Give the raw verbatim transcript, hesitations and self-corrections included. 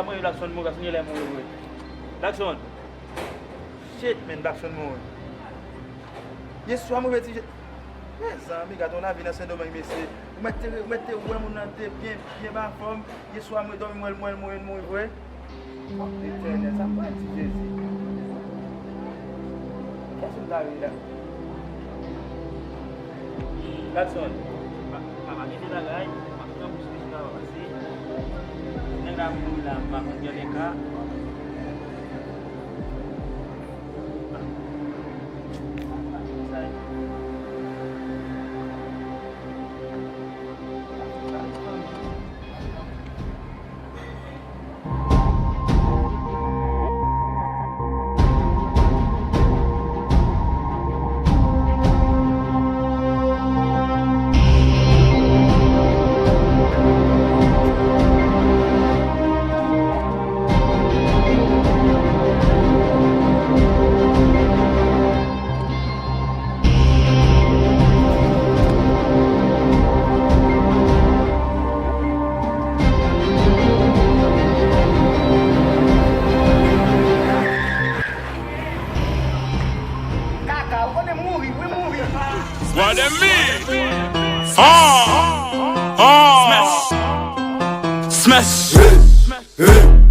Mwen, Blackson mouri, Blackson gen lè mouri vre. Blackson. Shit, man, Blackson mouri. Yeswa, mwen, ti je. Mezanmi, gade yon lavi nan Sendomeng, mesye. Ou mèt te, ou mèt te wè moun nan te byen, byen anfòm. Yeswa, mwen dòmi, mwen, mwen, mwen mouri vre. Etènèl, sa m pral di Jezi. Kiyès m ta rele la? Blackson, pa, pa, pa gen de bagay, pa pran bouch pis la, pa pase. Nèg la mouri la, m pa konn gen de ka. Sa e. Kaka, ou konnen mouri, wi mouri. What a me? Ah! Ah! Smash! Smash!